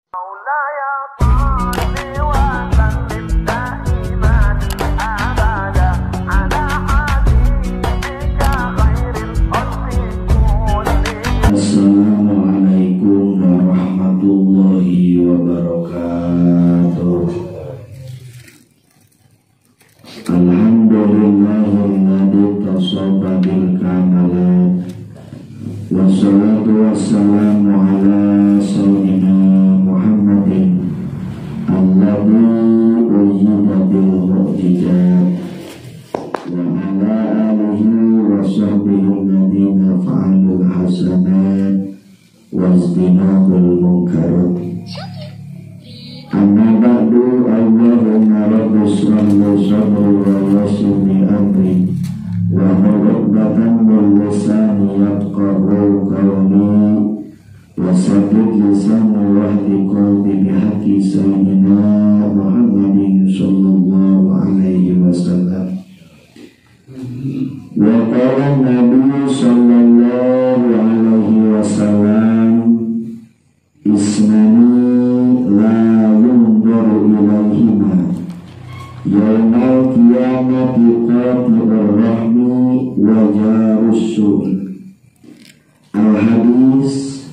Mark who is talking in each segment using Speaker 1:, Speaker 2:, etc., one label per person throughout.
Speaker 1: Assalamualaikum warahmatullahi wabarakatuh. Alhamdulillahilladzi tasabba bil kamalat. Wassalatu wassalamu ala sayyidina Muhammadin alladzi uyyida bil mu'jizat wa ala alihi wa sahbihi alladhina fa'alul hasanat wazdinabul munkarat. Amma ba'du, Allahumma rabbi shrah li sadri wa yassir li amri wa hlul 'uqdatam min lisani yafqahu qawli wa saddid lisani wahdi qalbi bihaqqi sayyidina Muhammadin sallallahu alaihi wasallam. Wa qala Nabi sallallahu alaihi wasallam, isnani la yunzaru ilaihima yaumal qiyamati qati'ur rahmi wa jarus su'i. Al hadis.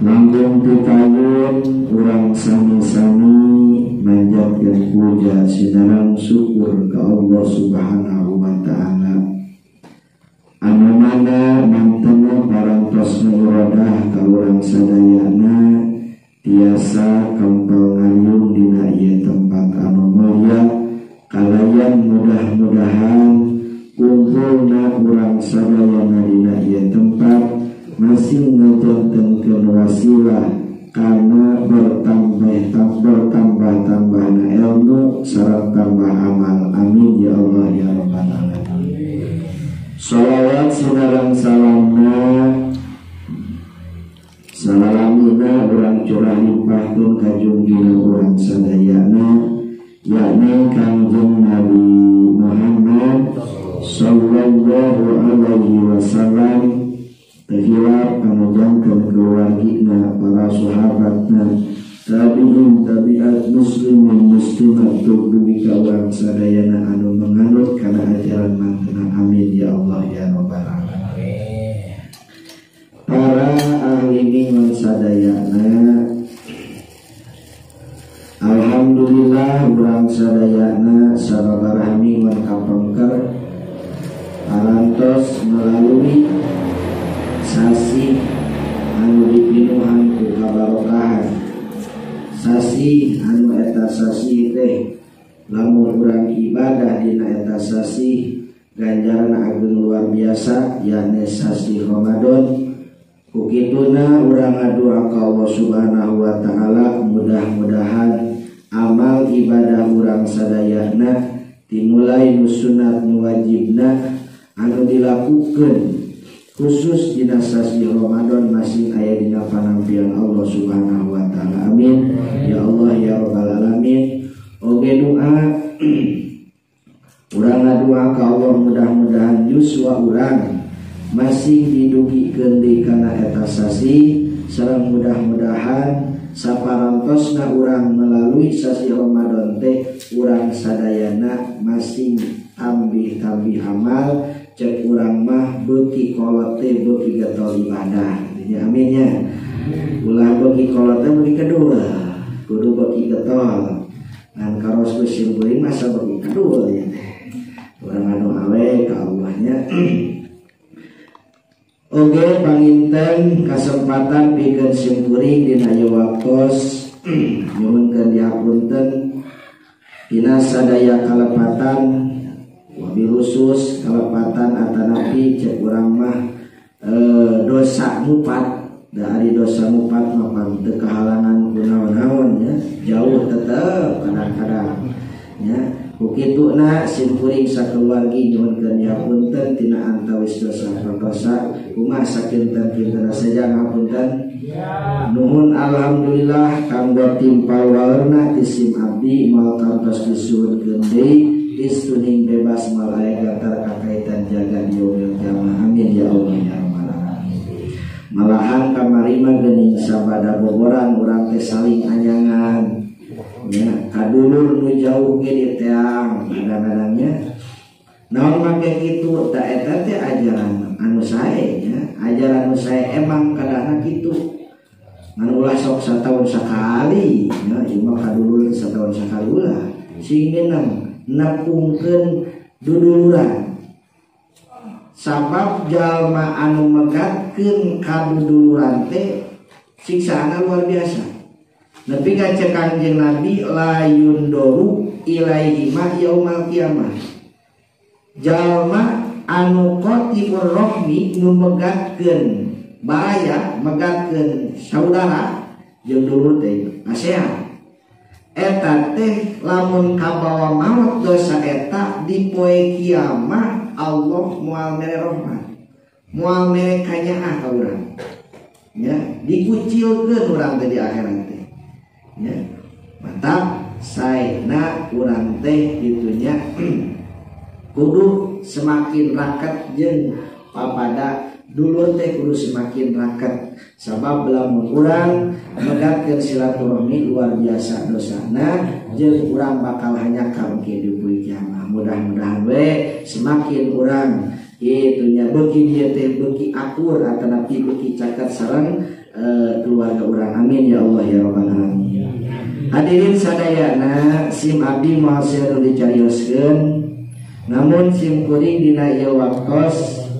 Speaker 1: Langkung pitayun urang sami-sami manjatkeun puja sinareng syukur ka Allah Subhanahu wa ta'ala, anu mana mantena parantos iradah ka urang sadayana tiasa kempel ngayung dina ieu tempat anu mulia, kalayan mudah-mudahan kumpulna urang sadayana dina ieu tempat masih ngajantenkeun wasilah karena bertambah-tambahna ilmu sareng tambah amal. Amin ya Allah ya rabbal alamin. Shalawat sinareng salamna salalamina urang curah limpahkeun ka jungjungan urang sadayana, yakni Kangjeng Nabi Muhammad sallallahu alaihi wasallam, terhilap anu keluargina, para sahabatna, tabi'in tabi'at, muslimin muslimat, dugi ka urang sadayana anu menganut kana ajaran mantena. Amin ya Allah ya rabbal alamin. Para ahli iman sadayana, alhamdulillah urang sadayana sababaraha minggon kapengker arantos melalui sasi anu dipinuhan ku kabarokahan, sasi anu eta sasi teh lamun urang ibadah dina eta sasi ganjaran agung luar biasa, yakni sasi Ramadan. Ku kituna urang ngadua ka Allah Subhanahu wa ta'ala, mudah-mudahan amal ibadah urang sadayana dimulai nu sunat nu wajibna anu dilakukeun khusus dina sasi Ramadan masih aya dina panampian Allah Subhanahu wa ta'ala. Amin ya Allah ya rabbal alamin. Oge doa urang ngadua ka Allah mudah-mudahan yuswa urang masih didugikeun deui kana eta sasi, sareng mudah-mudahan saparantosna urang melalui sasi Ramadan teh urang sadayana masih tambih-tambih amal, cek urang mah beuki kolot teh beuki getol ibadah. Jadi aminnya ulah beuki kolot teh beuki kedua, kudu beuki getol. Ngan karos geus kuring masa beuki kedua ya teh. Urang anu awe ka Allahnya. Oge panginten kasempatan pikeun simkuring dina ieu waktos nyuhunkeun dihapunten dina sadaya kalepatan, wabil khusus kalepatan atanapi cek urang mah dosa ngupat, dari dosa ngupat mah teu kahalangan ku naon-naon ya, jauh tetep kadang-kadang ya. Ku kituna simkuring sakeluargi nyuhunkeun dihapunten tina antawis dosa dosa kumaha sakinten-kintena saja ngapunten. Nuhun alhamdulillah kanggo timpal walerna ti sim abdi moal kantos disuhunkeun deui istuning bebas malaikat kakaitan jaga di yaumil kiamah. Amin ya Allah ya rabbal alamin. Malahan kamari mah geuning sabada boboran urang teh saling anyangan nya kadulur nu jauh ge diteang kadang-kadangnya. Naon make kitu da eta teh ajaran anu sae nya, ajaran anu sae emang kadana kitu. Ngan ulah sok sataun sakali nya, ieu mah kadulur sataun sakali ulah. Sing meunang nepungkeun duduluran. Sabab jalma anu megatkeun kaduduluran teh siksaana luar biasa. Nepi ka cek Kangjeng Nabi la yundoru ilaihi ma yaumal qiyamah. Jalma anu qatibur rahmi nu megatkeun baraya, megatkeun saudara jeung dulur teh asean. Eta teh lamun kabawa maot dosa eta di poe kiamah Allah moal mere rahmat, moal mere kanyaah ka urang. Ya, dikucilkeun urang teh di akhirat teh. Ya. Mantap saena urang teh kitunya kudu semakin raket jeung papada dulur teh kudu semakin raket. Sabab lamun urang megatkeun silaturahmi luar biasa dosana jeung urang bakal hanya ka engke di poe kiamat. Mudah-mudahan we semakin urang itunya beuki dieu teh beuki akur atanapi beuki caket sareng keluarga urang. Amin ya Allah ya rabbal alamin. Hadirin sadayana sim abdi moal seueur nu dicarioskeun, namun sim kuring dina ieu waktos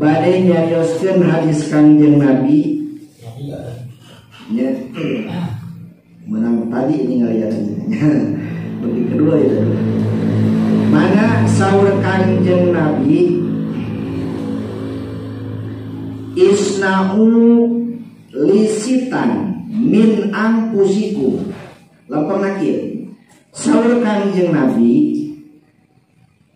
Speaker 1: bade nyarioskeun hadis Kangjeng Nabi nya. Menang tadi ini ngaliatnya bagi kedua itu. Mana saur Kangjeng Nabi isna'u lisitan min angpusikum. Lampang nakir. Saur Kangjeng Nabi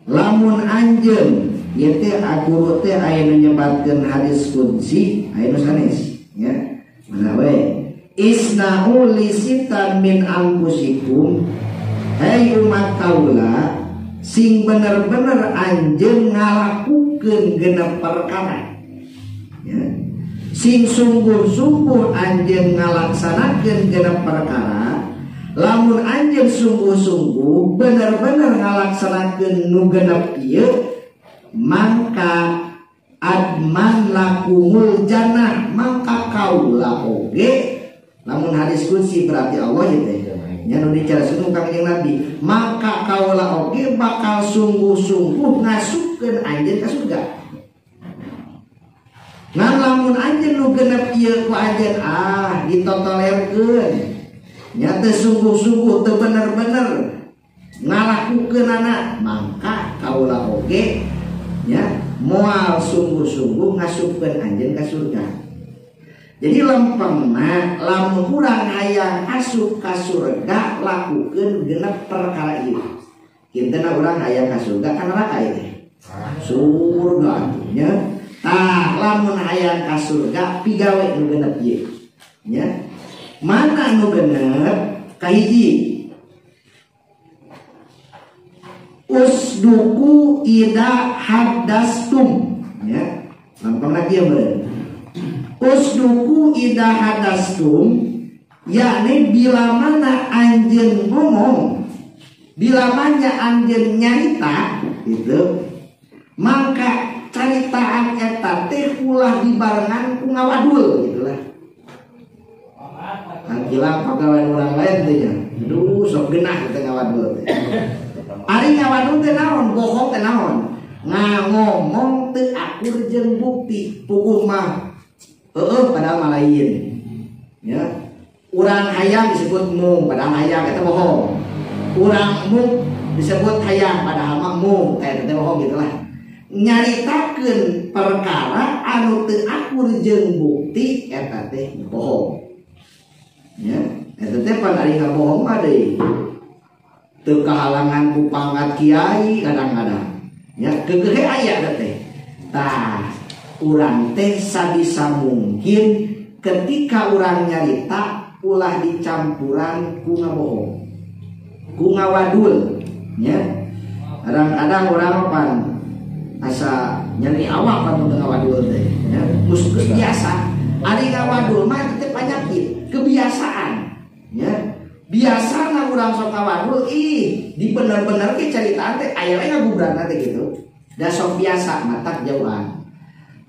Speaker 1: lamun anjeun ieu teh guru teh aya nu nyebatkeun hadis qudsi aya nu sanes nya. Mana we isna'u lisitan min angpusikum, hei umat kaula sing bener-bener anjeun ngalakukeun genep perkara ya. Sing sungguh-sungguh anjeun ngalaksanakeun genep perkara, lamun anjeun sungguh-sungguh bener-bener ngalaksanakeun nu genep ieu, mangka adman lakumul jannah, mangka kaula oge. Lamun hadis qudsi berarti Allah ieu teh nya nu dicaraskeun Kangjeng Nabi, maka kaula oge bakal sungguh-sungguh ngasupkeun anjeun ka surga. Ngan lamun anjeun nu genep ieu ku anjeun ditotolerkeun nya teu sungguh-sungguh teu bener-bener ngalakukeunana, maka kaula oge nya moal sungguh-sungguh ngasupkeun anjeun ka surga. Jadi lempengna lamun urang hayang asup ka surga lakukeun genep perkara ieu. Kintena urang hayang ka surga ka neraka ieu teh. Surga nya. Tah lamun hayang ka surga pigawe nu genep ieu. Nya. Mana nu genep? Kahiji. Usduku ida hadastum nya. Lempengna kieu meureun. Usduku ida hadastum, yakni bila mana anjeun ngomong, bila mana anjeun nyarita gitu, maka caritaan eta teh ulah dibarengan ku ngawadul gitulah. Kan gila pagawean urang lain teh nya. Aduh sok genah teh ngawadul teh. Ari ngawadul teh naon? Bohong teh naon? Ngomong teu akur jeung bukti, puguh mah heeh padahal mah lain. Ya. Urang hayang disebut mung padahal hayang eta bohong. Urang mung disebut hayang padahal mah mung eta teh bohong gitulah. Nyaritakeun perkara anu teu akur jeung bukti eta teh bohong. Ya, eta teh pan ari ngabohong mah deui. Teu kahalangan ku pangkat kiai kadang-kadang. Ya, kegehe aya eta teh. Tah, urang teh sabisa mungkin ketika urang nyarita ulah dicampuran ku ngabohong, ku ngawadul nya. Kadang-kadang urang pan Asa nyeri awak lamun teu ngawadul teh ya geus biasa. Ari ngawadul mah teh penyakit, kebiasaan ya. Biasana urang sok ngawadul ih di bener-bener ke caritaan teh aya we ngagubranna teh gitu. Da sok biasa matak jauhan.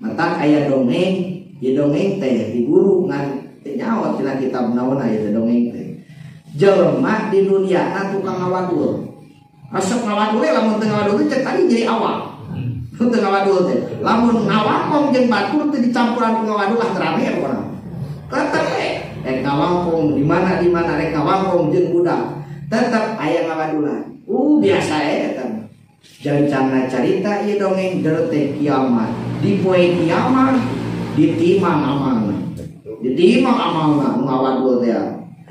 Speaker 1: Matak aya dongeng, ieu dongeng teh diguru ngan teu nyaho tina kitab naon aya teh dongeng teh. Jelema di dunia na tukang ngawadul. Resep ngawadul lamun teu ngawadul teh tadi jadi awak. Teu ngawadul teh. Lamun ngawangkong jeung batur teh dicampuran ku ngawadul lah rame pokona. Tetep rek ngawangkong di mana rek ngawangkong jeung budak. Tetep aya ngawadulan. Biasa eta. Jancangna carita ieu dongeng jero teh kiamat. Di poe kiamat ditimang amalna. Ditimang amalna ngawadul teh.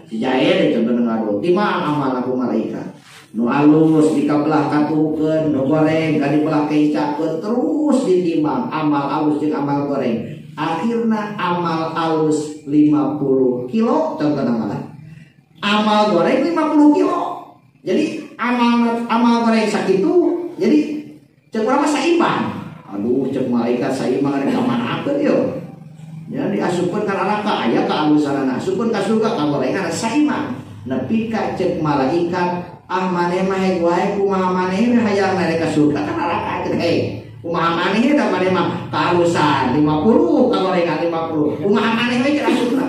Speaker 1: Si jae teh contohna ngawadul. Timang amalna ku malaikat. Nu alus dikabelah katuhukeun, nu goreng kadibelah keicakeun, terus ditimbang amal alus jeung amal goreng. Akhirna amal alus 50 kilo contohna malah. Amal goreng 50 kilo. Jadi amal goreng sakitu, jadi cek urang mah saimbang. Aduh cek malaikat saimbang rek ka manakeun ieu. Ya diasupkeun ka neraka aya kaalusanana, asupkeun ka surga ka gorengan saimbang. Nepi ka cek malaikat ah maneh mah heg wae kumaha maneh hayang rek ka surga ka neraka teh hei kumaha maneh da maneh mah kaalusan 50 kagorengan 50 kumaha maneh we ka surga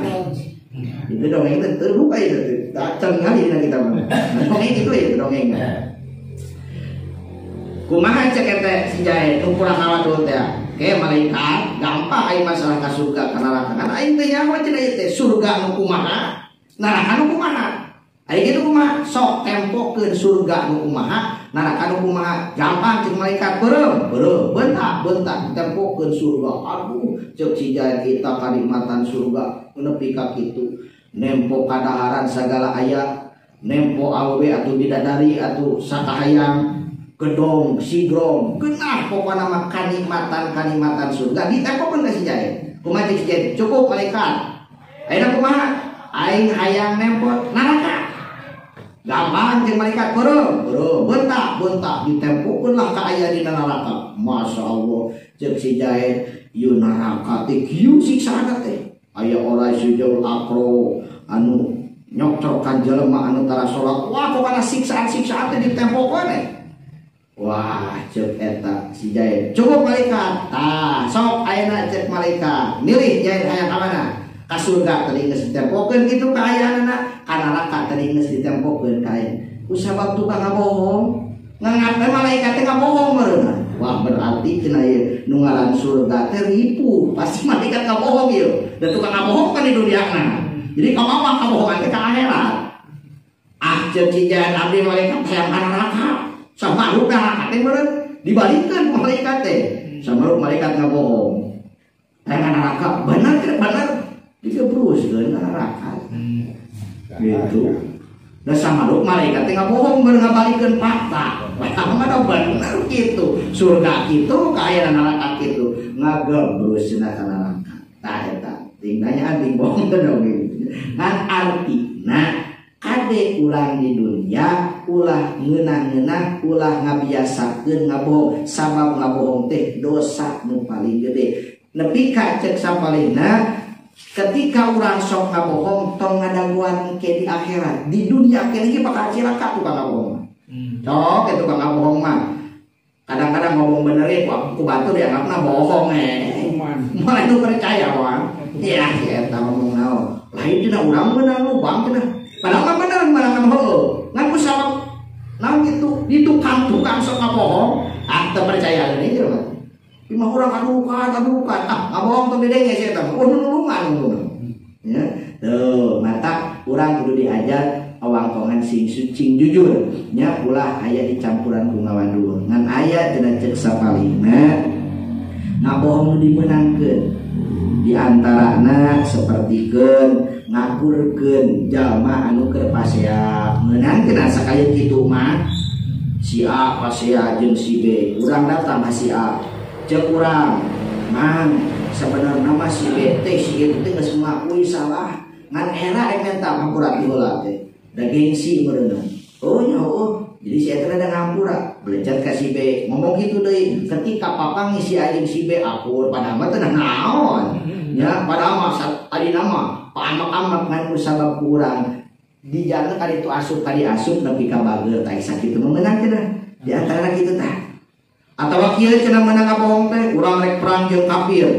Speaker 1: itu dongeng teh teu lupa itu datang kali dina kita mah dongeng itu ya dongeng kumaha cek eta si jae nu kurang ngawadul teh ke malaikat gampang aya masalah ka surga ka neraka kan aing teh nyaho cenah ieu teh surga nu kumaha neraka nu kumaha. Ari kitu kumaha sok tempokeun surga nu kumaha neraka nu kumaha gampang cek malaikat beureum beureum bentak bentak tempokeun surga aduh cek si jae kita kanikmatan surga nepi ka kitu nempo kadaharan sagala aya nempo awewe atuh bidadari atuh sakahayang gedong sigrong geunah pokona mah kanikmatan kanikmatan surga ditempokeun ka si jae kumaha cek si jae cukup malaikat ayeuna kumaha aing hayang nempo neraka gampang jeung malaikat beureum beureum bentak bentak ditempokeun lah ka aya dina neraka Masya Allah jeung si jae ieu neraka teh kieu siksaana teh aya orai sujud akro anu nyoktrokan jelema anu tara salat wah pokona siksaan-siksaan teh ditempokeun eh wah ceuk eta si jae cukup malaikat tah sok ayeuna ceuk malaikat milih jae hayang ka mana ka surga tadi geus ditempokeun kitu kaayaanana ka neraka tadi geus ditempokeun ka aya ku sabab tukang ngabohong nganggap malaikat teh ngabohong meureun wah berarti cenah ieu nu ngaran surga teh ripuh pasti malaikat ngabohong ieu da tukang ngabohong kan di duniana jadi kamawa kabohongan teh ka akhirat ah ceuk cijan abdi malaikat hayang ka neraka samaruk neraka teh meureun dibalikeun ku malaikat teh samaruk malaikat ngabohong hayang ka neraka bener teh bener digebruskeun ka neraka gitu. Da samaruk malaikat teh ngabohong bener ngabalikeun fakta. Padahal mah da bener kitu. Surga kitu kaayaan neraka kitu. Ngagebrus cenah ka neraka. Tah eta ting nanyaan ting bohong teh dongeng. Ngan artina kade urang di dunia ulah ngeunah-ngeunah ulah ngabiasakeun ngabohong sabab ngabohong teh dosa nu paling gede. Nepi ka cek sapalihna ketika urang sok ngabohong tong ngadaguan ke di akhirat di dunia kene ge bakal cilaka tukang ngabohong. Cok eta tukang ngabohong mah kadang-kadang ngomong bener ge ku batur dianggapna bohong eh. Malah nu percaya wah. Ya si eta ngomong naon. Lain cenah urang beunang lubang cenah. Padahal mah bener barang heueuh. Ngan ku sabab naon kitu di tukang-tukang sok ngabohong ah teu percaya deui jelema. Imah urang adukan ah ngabohong tong didenge si eta mah oh nulungan nulungan ya tuh matak urang kudu diajar awangkongan sing suci jujur nya ulah aya dicampuran ku ngawadul ngan aya cenah ceuk sapalihna ngabohong nu dimeunangkeun di antarana sapertikeun ngakurkeun jalma anu keur pasea meunangkeun sakaya kitu mah si A pasea jeung si B urang datang ka si A cek urang mang sebenarnya mah si B teh si itu teh geus ngakui salah ngan era rek menta hampura ti heula teh da gengsi meureunna oh nya heueuh jadi si eta da ngampura Lecet ka si B ngomong kitu deui ketika papang si A jeung si B akur padahal mah teu naon nya padahal mah adina mah paamak-amak ngan ku sabab kurang di jalan kali itu asup kali asup nepi ka bageur tah sakitu mah meunang cenah di antara kitu tah atawa kieu cenah meunang kabohong teh urang rek perang jeung kafir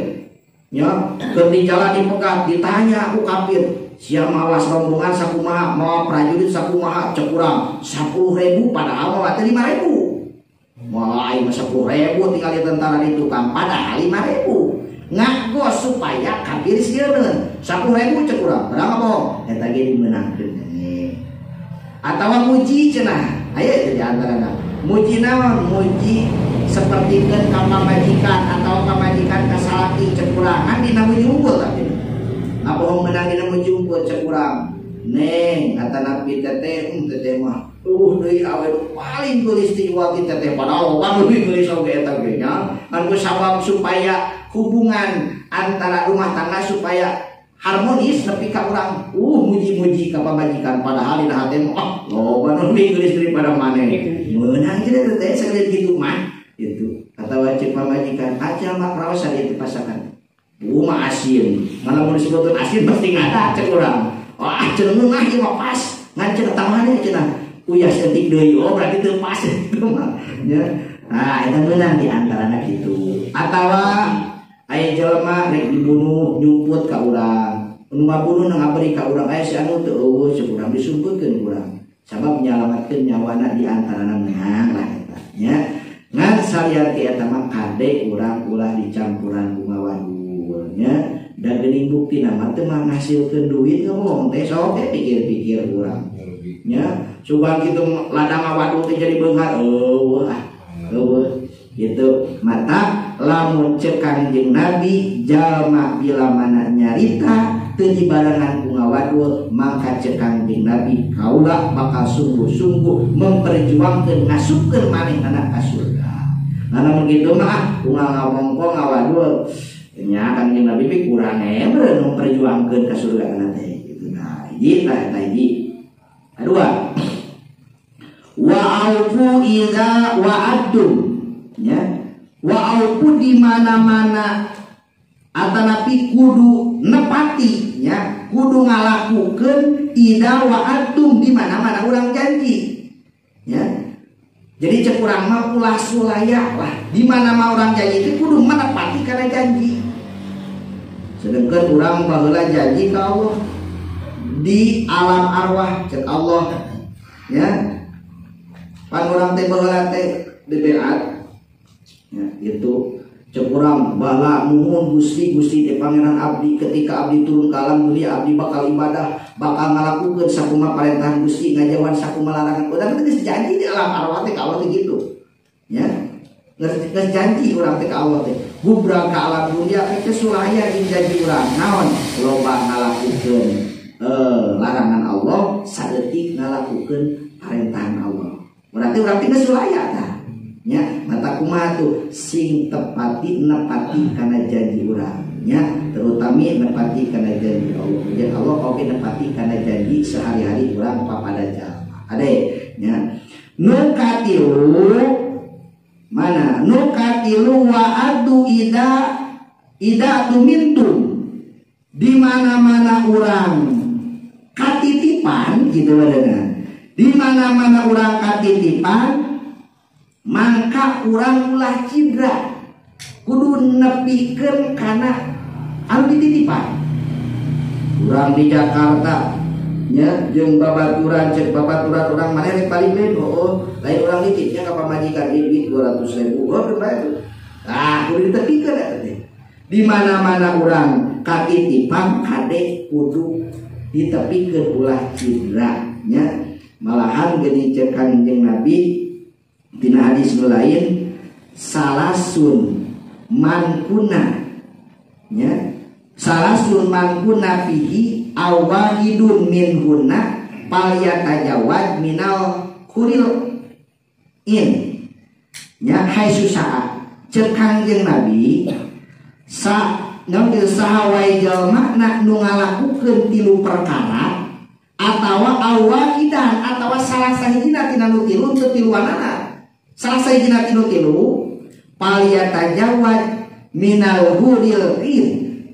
Speaker 1: nya keur di jalan dipegat ditanya ku kafir sia mawas rombongan sakumaha mawa prajurit sakumaha cek urang 10.000 padahal mawa teh 5.000 mawa aing mah 10.000 tinggal di tentara di tukang padahal 5.000 ngagos supaya kafir sieun 10.000 cek urang padahal bohong eta ge dimeunangkeun atawa muji cenah aya teh di antarana muji naon muji sapertikeun ka pamajikan atawa pamajikan ka salaki cek urang kan dina muji unggul tah ngabohong menang dina muji unggul cek urang neng atanapi teteh teteh mah deui awe nu paling geulis ti iwati teteh padahal loba leuwih geulis oge eta ge nya kan ku sabab supaya hubungan antara rumah tangga supaya harmonis nepi ka urang muji-muji ka pamajikan padahal dina hate mah loba nu leuwih geulis daripada maneh meunang cenah teteh sakalian kitu mah itu atawa cek pamajikan aja mah raosan ieu pasangan mah asin mana mun disebutkeun asin pasti ngada cek urang wah cenah ngeunah ieu mah pas ngan cenah tambahan cenah uyah setik deui oh berarti teu pas itu mah nya nah eta meunang di antarana kitu atawa aya jelema rek dibunuh nyumput ka urang nu ngabunuh ngaberi ka urang aya si anu teu eueuh cek urang disumputkeun urang sabab nyalamatkeun nyawana di antarana meunang lah eta nya ngan salian ti eta mah kade urang ulah dicampuran bunga wadul nya da geuning buktina mah teu ngahasilkeun duit ngomong teh sok teh pikir-pikir urang nya sugan kitu ladang wadul teh jadi beunghar eueuh ah eueuh gitu mata lamun cek Kangjeng Nabi jalma bila mana nyarita teu dibarengan ku ngawadul maka cek Kangjeng Nabi kaula bakal sungguh-sungguh memperjuangkeun ngasupkeun manehna ka surga. Nah lamun kitu mah ku ngawongko ngawadul nya Kangjeng Nabi pi kurang meureun memperjuangkeun ka surga kana teh gitu. Nah hiji tah eta hiji. Kedua wa aufu idza wa'adtum ya wa aufu di mana-mana atanapi kudu nepati ya kudu ngalakukeun idza wa'adtum di mana-mana urang janji ya. Jadi cek urang mah ulah sulaya lah di mana-mana urang janji itu kudu menepati karena janji. Sedangkan urang baheula janji ka Allah di alam arwah cek Allah ya pan urang teh baheula teh dibeat ya itu cek urang bala nuhun Gusti Gusti teh pangeran abdi ketika abdi turun ka alam dunia abdi bakal ibadah bakal ngalakukeun sakumaha parentahan Gusti ngajauhan sakumaha larangan urang teh geus janji di alam arwah teh ka Allah teh gitu ya geus janji urang teh ka Allah teh gubrak ka alam dunia teh sulaya jeung janji urang naon loba ngalakukeun larangan Allah saeutik ngalakukeun parentahan Allah berarti urang teh geus sulaya tah nya mata kumaha tuh sing tepati nepati kana janji urang nya terutami nepati kana janji Allah jadi Allah oge nepati kana janji sehari-hari urang papada jalma ade nya nu katilu mana nu katilu wa adu ida ida tumintum di mana-mana urang katitipan gitu badangan di mana-mana urang katitipan mangka urang ulah cidra kudu nepikeun kana anu dititipan urang di Jakarta nya jeung babaturan cek babaturan urang maneh rek balik deui oh lain urang nitipnya ka pamajikan duit 200.000 oh bae ah kudu ditepikeun eta teh di mana-mana urang katitipan kade kudu ditepikeun ulah cidra nya malahan geuning cek Kangjeng Nabi dina hadis nu lain salasun mankuna nya salasun mankuna fihi awahidun minhunna falyatajawad minal kuril in nya haitsu sa'a cek Kangjeng Nabi sa naon saha wae jalma na nu ngalakukeun tilu perkara atawa awahidan atawa salah sahijina tina nu tilu teu tiluanana Salah sahijina ti nu tilu palyatajawad minal huril in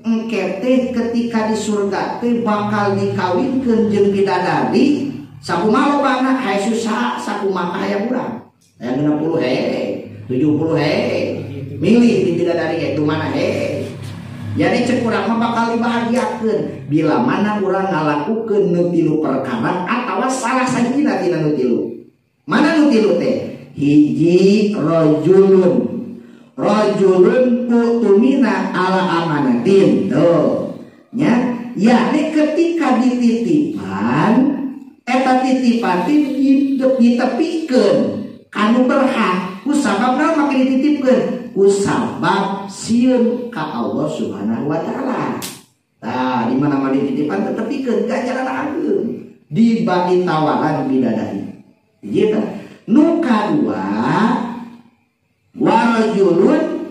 Speaker 1: engke teh ketika di surga teh bakal dikawinkeun jeung bidadari sakumaha lobana hae susah sakumaha hayang urang hayang 60 he 70 he milih di bidadari ge mana he. Jadi cek urang mah bakal dibahagiakeun bila mana urang ngalakukeun nu tilu perkara atawa salah sahijina tina nu tilu. Mana nu tilu teh? Hiji rajulun rajulun utumina ala amanatin. Tuh nya, yakni ketika dititipan eta titipan teh ditepikeun kanu berhak ku sabab naon make dititipkeun ku sabab sieun ka Allah Subhanahu wa taala. Tah di mana-mana dititipan tetepikeun ganjaran ageung dibagi tawaran bidadari. Hiji tah. Nu kadua warajulun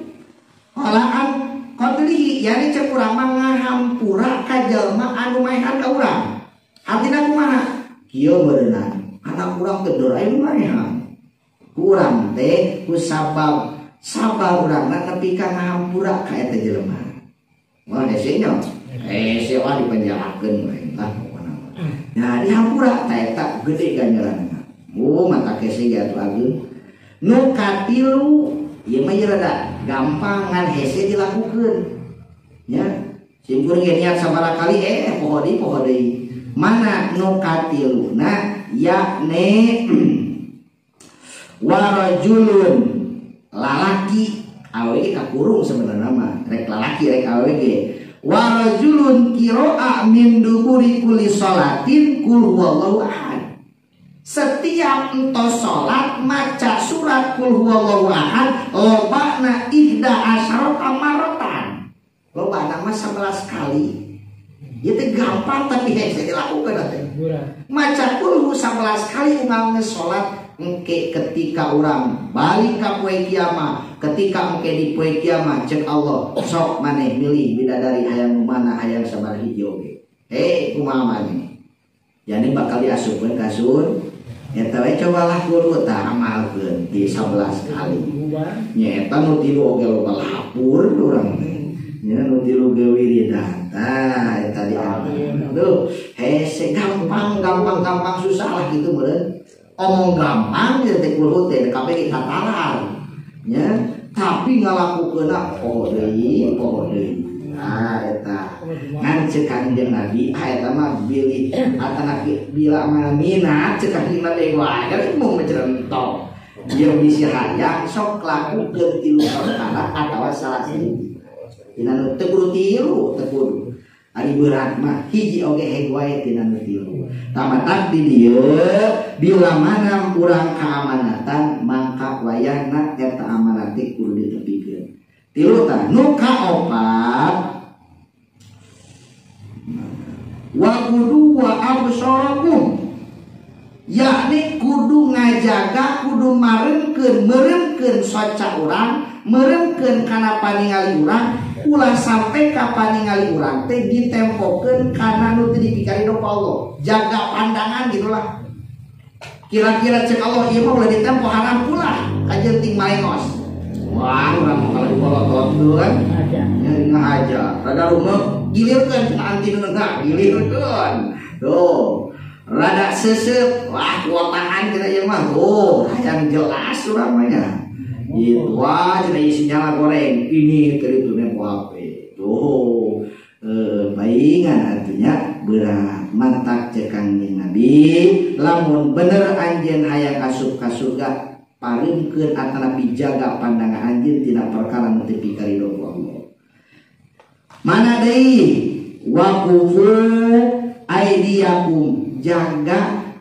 Speaker 1: qalaan qadlihi yani cek urang mah ngahampura ka jalma anu maehan ka urang. Artina kumaha? Kieu meureunna anak urang teh dor aya maehan. Ku urang teh ku sabab sabar urangna nepi ka ngahampura ka eta jelema. Wah hese nya. Hese wah dipenjarakeun we lah pokona mah. Nah dihampura ta eta gede ganjaranna. Oh mata hese ge atuh ageung. Nu katilu ieu mah ieu rada gampang ngan hese dilakukeun. Nya simkuring ge niat sabaraha kali poho deui poho deui. Mana nu katiluna yakni warajulun lalaki awewe kakurung sebenarnya mah rek lalaki rek awewe ge warajulun qira'a min duburi kulli sholatin qul huwallahu ahad. Setiap entos salat maca surat qul huwallahu ahad lobana ihda asyrata maratan. Lobana mah 11 kali. Ieu teh gampang tapi hese dilakukeun teh. Maca qul 11 kali unggal salat engke ketika urang balik ka poe kiamat, ketika engke di poe kiamat cek Allah sok maneh milih bidadari hayang mana hayang sabaraha hiji oge. Kumaha maneh? Yani bakal diasupkeun ka surga. Eta we cobalah kudu tah amalkeun di 11 kali. Nya eta nu tilu oge loba lapur urang teh. Nya nu tilu ge wiridan. Tah eta diamalkeun. Tuh, hese gampang gampang gampang susah lah gitu meureun. Omong gampang ya teh kulhu teh kabeh kita talar. Nya, tapi ngalakukeunna poho deui, poho deui. Nah eta ngan ceuk Kanjeng Nabi eta mah bilih atanapi bila mana minat ceuk Kanjeng Nabi wah kan mung mencerentok. Ieu bisi hayang sok lakukeun tilu perkara atawa salah sahiji. Tina nu teu kudu tilu, teu kudu. Ari berat mah hiji oge heg wae tina nu tilu. Tamatak di dieu bila mana urang kaamanatan mangka wayahna eta amanat teh kudu ditepikeun. Tilu tah nu kaopat wa kudu wa absarakum yakni kudu ngajaga kudu marengkeun merengkeun soca urang merengkeun kana paningali urang ulah sampai ka paningali urang teh ditempokeun kana nu teu dipikarido ku Allah. Jaga pandangan gitulah. Kira-kira cek Allah ieu mah ulah ditempo haram ulah kajeun ting malengos. Wah, urang kalau dipolotot tuh kan ya ngahaja. Rada rumah gilirkeun cenah anti nu nenggak gilirkeun. Tuh. Rada sesep, wah kuotaan cenah ieu mah. Oh, hayang jelas urang mah nya. Gitu, wah cenah isi nyala goreng. Ini keur itu nempo HP. Tuh. Baingan artinya berat mantak cek Kangjeng Nabi lamun bener anjeun hayang asup ka surga paringkeun atanapi jaga pandangan anjeun tina perkara nu teu pikarido ku Allah. Mana deui waqufu aidiyakum jaga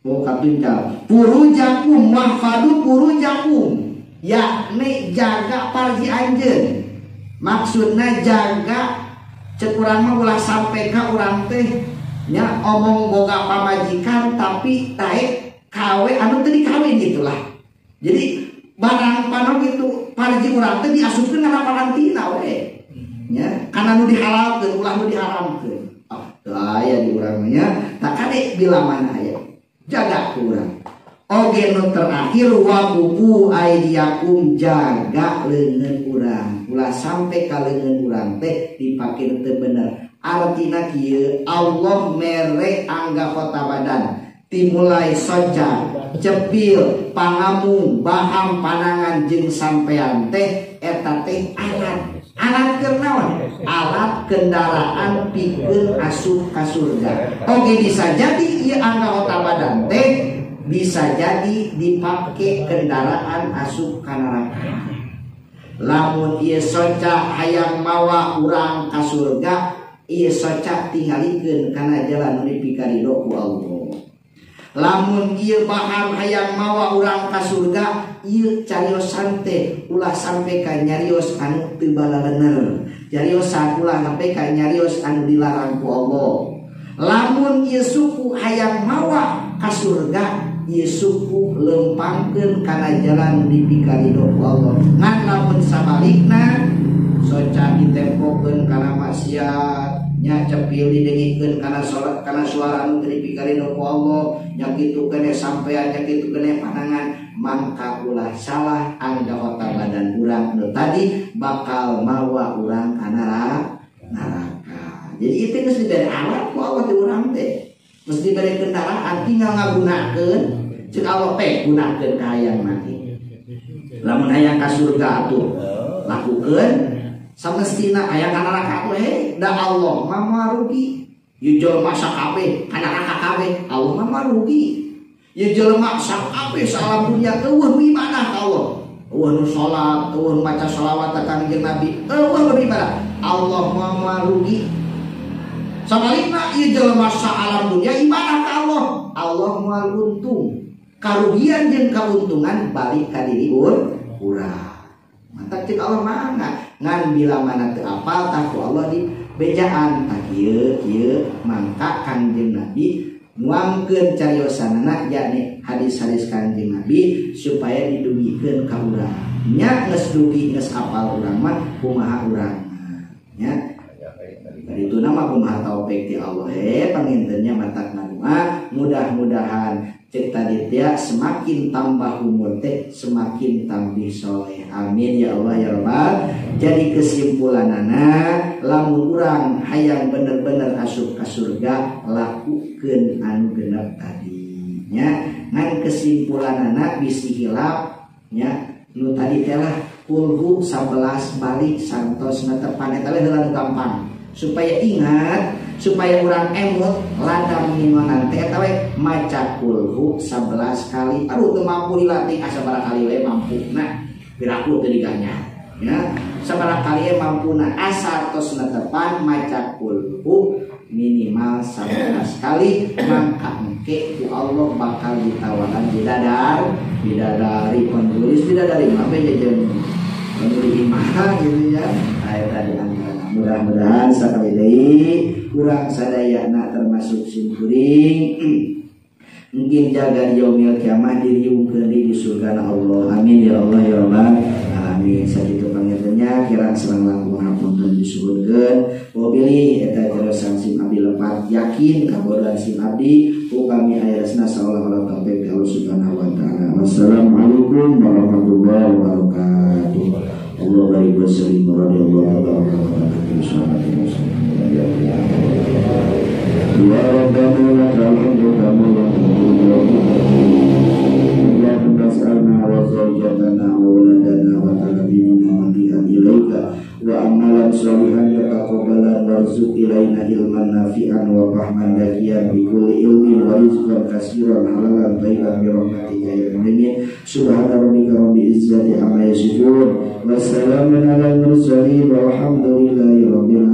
Speaker 1: oh katuncal purujakum wahfadu purujakum yakni jaga parji anjeun. Maksudna jaga cek urang mah ulah sampai ka urang teh nya omong boga pamajikan tapi taek kawe anu teu dikawin gitulah. Jadi barang panon gitu parji urang teh diasupkeun kana parantina we. Nya kana nu dihalalkeun ulah nu diharamkeun. Ah teu aya di urang nya tak kade bila mana aya. Jaga ku urang. Oge nu terakhir wa kupu aidiakum jaga leungeun urang. Ulah sampai ka leungeun urang teh dipake teu bener. Artina kieu Allah mere anggota badan timulai soca, cepil, pangamung, baham, panangan jeung sampean teh eta teh alat. Alat keur naon? Alat kendaraan pikeun asup ka surga. Oge bisa jadi ieu anggota badan teh bisa jadi dipake kendaraan asup ka neraka. Lamun ieu soca hayang mawa urang ka surga, ieu soca tingalikeun kana jalan nu dipikarido ku Allah. Lamun ieu baham hayang mawa urang ka surga, ieu cariosan teh ulah sampe ka nyarios anu teu balalener. Cariosan ulah sampe ka nyarios anu dilarang ku Allah. Lamun ieu suku hayang mawa ka surga, ieu suku lempangkeun kana jalan dipikarido ku Allah. Ngan lamun sabalikna soca ditempokeun kana maksiat, nya cepil didengikeun kana salat kana suara anu dipikarido ku Allah, nya kitu keneh sampean, nya kitu keneh panangan, mangka ulah salah anggota badan urang nu tadi bakal mawa urang kana neraka. Jadi itu geus dibere alat ku Allah teh urang teh. Geus dibere kendaraan tinggal ngagunakeun, ceuk Allah teh gunakeun ka hayang mati. Lamun hayang ka surga atuh lakukeun, samestina hayang ka neraka atuh he, da Allah mah moal rugi. Ieu jelema sakabeh ka neraka kabeh, Allah mah moal rugi. Ieu jelema sakabeh salam dunia eueuh nu ibadah ka Allah. Eueuh nu salat, eueuh nu maca shalawat ka Kangjeng Nabi, eueuh nu ibadah. Allah mah moal rugi. Sabalikna ieu jelema saalam dunia ibadah ka Allah, Allah moal untung. Karugian jeung kauntungan balik ka diri urang. Mantap cek Allah mah ngan bila mana teu apal tah ku Allah di bejaan tah kieu kieu mangka Kangjeng Nabi nuangkeun cariosanana yakni hadis-hadis Kangjeng Nabi supaya didugikeun ka urang. Nya geus dugi geus apal urang mah kumaha urang nya. Dari itu nama kumaha taufik ti Allah he pangintennya matak doa mudah-mudahan cek tadi teh semakin tambah umur teh semakin tambah soleh. Amin ya Allah ya Rabbal. Jadi kesimpulanana lamun urang hayang bener-bener asup ka surga lakukeun anu genep tadi nya. Ngan kesimpulanana bisi hilap nya nu tadi teh lah kulhu 11 balik santos netepan eta we heula nu gampang. Supaya ingat, supaya urang emut ladang mingonan teh eta we maca kulhu 11 kali. Aduh teu mampu dilatih asa sabaraha kali we mampu. Nah, piraku teu diganya. Ya, sabaraha kali we mampuna asa tos netepan maca kulhu minimal 11 kali mangka engke ku Allah bakal ditawaran bidadar, bidadari penulis bidadari mah we jajan penulis imah gitu ya. Nah, eta di antara mudah-mudahan sakali deui urang sadayana termasuk simkuring mungkin jaga di yaumil kiamah diriungkeun di surga Allah. Amin ya Allah ya Rabbal alamin. Sakitu pangintennya kirang sareng langkung hapunten disebutkeun wabilih eta jero sim abdi lepat yakin kabodohan sim abdi ku kami ayasna sallallahu alaihi wa Allah subhanahu wa taala. Wassalamualaikum warahmatullahi wabarakatuh. Allah barik wa sallim radhiyallahu ta'ala anhu. Ya Rabbana lakal hamdu kama Allahumma as'alna wa zawjatana wa waladana wa talabina mati'an ilaika wa amalan sholihan yataqabbalan warzuq ilaina ilman nafi'an wa fahman dakiyan bi kulli ilmin wa rizqan katsiran halalan thayyiban bi rahmatika ya mu'minin. Subhana rabbika rabbil izzati amma yasifun wa salamun alal mursalin walhamdulillahi rabbil